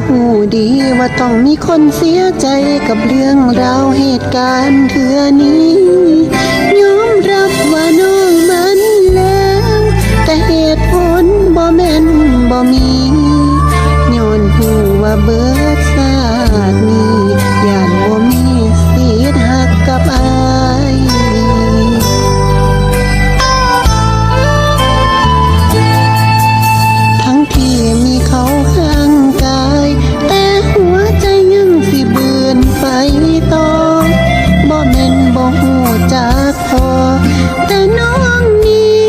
ຮູ້ດີວ່າຕ້ອງມີຄົນເສຍໃຈກັບເລື່ອງລາວເຫດການເທື່ອນີ້. ຍອມຮັບວ່ານ້ອງມັນແລ້ວ, ແຕ່ເຫດຜົນບໍ່ແມ່ນບໍ່ມີ, ຍ້ອນຮູ້ວ່າເບິດຊາດນີ້ ຢ້ານບໍ່ມີສິດຮັກກັບອ້າຍ. ທັງທີ່ມີເຂົ້າຂ້າງກາຍ, ແຕ່ຫົວໃຈຍັງຊິບືນໄປຕໍ່. ບໍ່ແມ່ນບໍ່ຮູ້ຈັກພໍ, ແຕ່ນ້ອງນີ້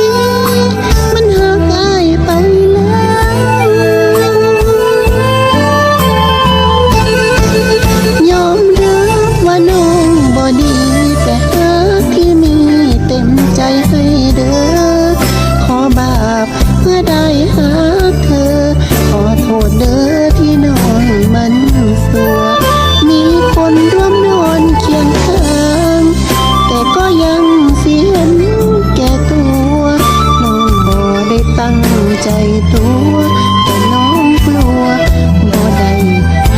ມັນຮັກອ້າຍໄປແລ້ວ. ຍອມຮັບວ່ານ້ອງບໍ່ດີ, ແຕ່ຮັກທີ່ມີເຕັມໃຈໃຫ້ເດີ. ຂໍບາບ ເພື່ອໄດ້ຮັກເທີ, ຂໍໂທດເດີທີ່ນ້ອງມັນຊົ່ວ. ມີຄົນຮ່ວມນອນຄຽງຂ້າງ, ແຕ່ກໍຍັງຊິເຫັນແກ່ຕົວ. ນ້ອງບໍ່ໄດ້ຕັ້ງໃຈຕົວ, ແຕ່ນ້ອງກົວບໍ່ໄດ້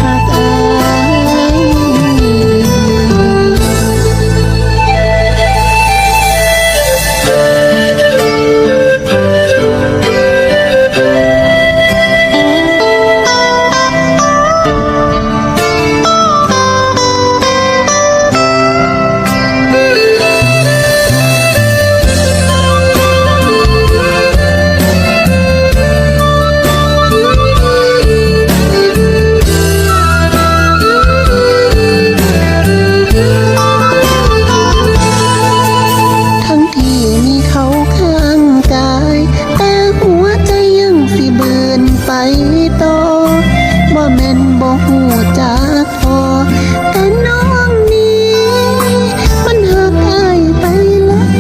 ຮັກອ້າຍ. ທັງທີ່ມີເຂົ້າຂ້າງກາຍ, ແຕ່ຫົວໃຈຍັງຊິບືນໄປຕໍ່. ບໍ່ແມ່ນບໍ່ຮູ້ຈັກພໍ, ແຕ່ນ້ອງນີ້ມັນຮັກອ້າຍໄປແລ້ວ.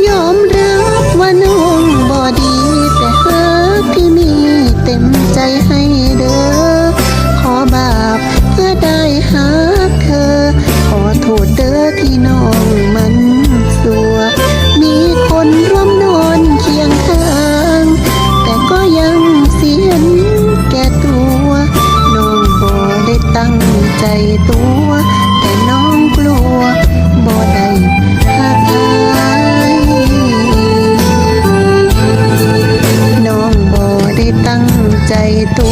ຍອມຮັບວ່ານ້ອງບໍ່ດີ, ແຕ່ຮັກທີ່ມີເຕັມໃຈໃຫ້ເດີ. ຂໍບາບ ເພື່ອໄດ້ຮັກເທີ, ຂໍໂທດເດີທີ່ນ້ອງມັນຊົ່ວ. ມີຄົນຮ່ວມນອນຄຽງຂ້າງ, ແຕ່ກໍຍັງຊິເຫັນແກ່ຕົວ. ນ້ອງບໍ່ໄດ້ຕັ້ງໃຈຕົວ, ແຕ່ນ້ອງກົວບໍ່ໄດ້ຮັກອ້າຍ. ນ້ອງບໍ່ໄດ້ຕັ້ງໃຈຕົວ,